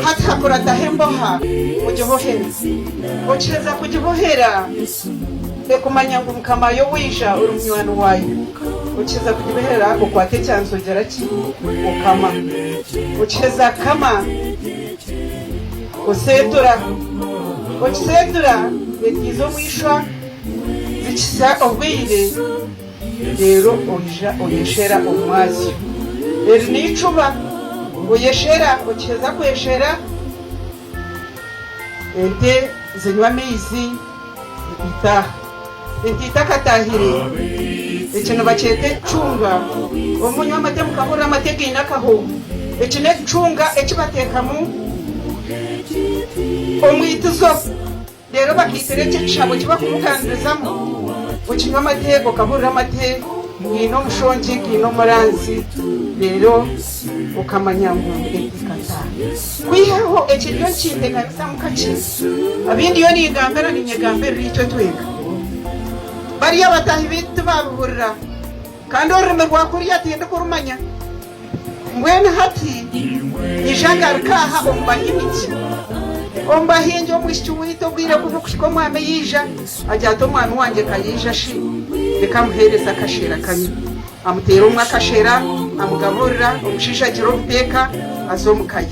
Hati hakurataho emboha ogibohere. Okiheza kugibohera ekumanya ngu mukama yo waija ori munywani waayo. Okiheza kugibohera okwata ekyanzi ogira ki? Okama. Okiheza kukama oseetura. Okiseetura etiiza omu ishwa zikihitsya obwire. Reero oija oyeshera omwazyo. Eri n'eicuba. Oyeshera, okiheza kweshera, ente zinywa amaizi zitaaha. Ente itakataahire, eki nibakyeta ekicunga. Obu munywa amate mukahurira amate gaine akahooho. Eki n'ekicunga eki bateekamu omwitizo. Reero bakaitira ekyo ekishabo eki barikubugangirizamu, okinywa amate okahurira amate gaine omushongi, gaine omuranzi, reero okamanya ngu etikataaha. Kwihaho ekiriyo nikinteekanisamu kakye, abu ndiyo ningambira ninyegambirira itwe twenka. Bariya bataahi baitu tibaabihurira, kandi orurimi rwa kuriya tindikurumanya. Mbwenu hati nyija ngaruka aha omu bahingi. Omu bahingi omwishiki waitu obwire ku burikuhika omwami yaija, agira ati omwami wangye ka yaija shi reka amuheereze akashera kanywe. Amuteera omwe akashera, amugaburira, omushaija agira obuteeka aza omu ka ye.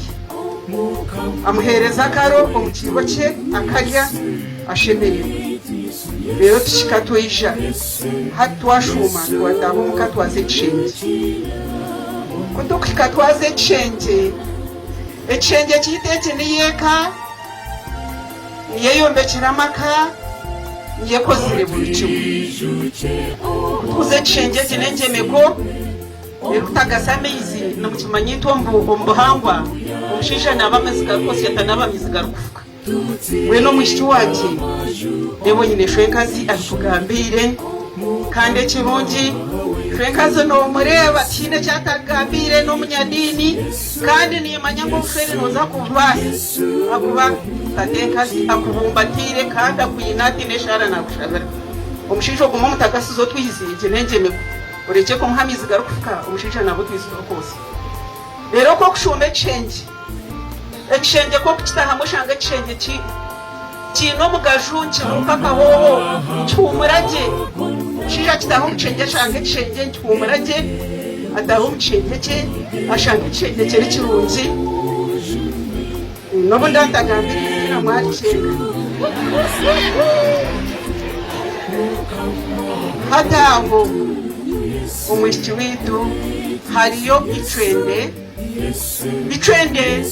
Amuheereza akaro omu kiibo kye akarya ashemererwa. Reero tuhika twaija. Hati twashuuma twataaha omuka twaza ekishengye. Ku turikuhika twaza ekishengye, ekishengye kyaitu eki niyo eka, niyo eyombekire amaka, niyo ekozire buri kimwe. Ku turikuza ekishengye eki n'engyemeko erikutagasa amaizi, nimukimanya itwe omu buhangwa omushaija anaaba amaizi garikwotsya tanaaba amaizi garikufuka. Mbwenu omwishiki wangye, reeba oine shwenkazi abikugambiire, kandi ekirungi shwenkazi noomureeba tihaine eki atakugambiire, n'omunyadiini kandi niimanya ngu obushwere nooza kububaasa ahakuba tatenkazi akubumbatiire kandi akwine hati n'eshaara naakushabira. Omushaija ogume omutagasize otwizi egyo n'engyemeko, orekye kumuha amaizi garikufuka, omushaija naaba otwizi turikwotsya. Reero okwo okushuuma ekishengye. Ekishengye ku orikukitahamu oshanga ekishengye kiine omugaju, nikinuuka akahooho, nikihuumura gye. Omushaija akitaaha omu kishengye ashanga ekishengye nikihuumura gye, ataaha omu kishengye kye ashanga ekishengye kiri kirungi. N'obu ndatagambire eiziina mwarikyenga. Hati aho omwishiki waitu hariyo icwende. Icwende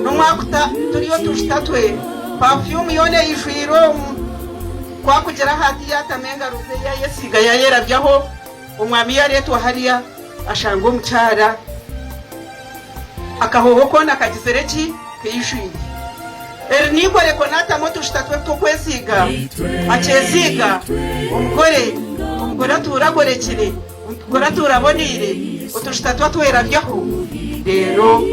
n'omwakuta turiyo tujuta twe perfume yoona eyijwire omu ku akugira hati yaatamu engaro ze yayesiiga yayerabyaho omwami yareetwa hariya ashanga omukyara akahooho koona kagizire ki keijwire eri neikoreko naatamu otujuta twe tw'okwesiiga akyesiiga omugore omugore atuura agorekire. Omugore atuura aboneire, otujuta twe atwerabyaho, reero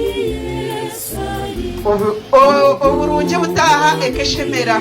oburungi butaaha eka eshemera.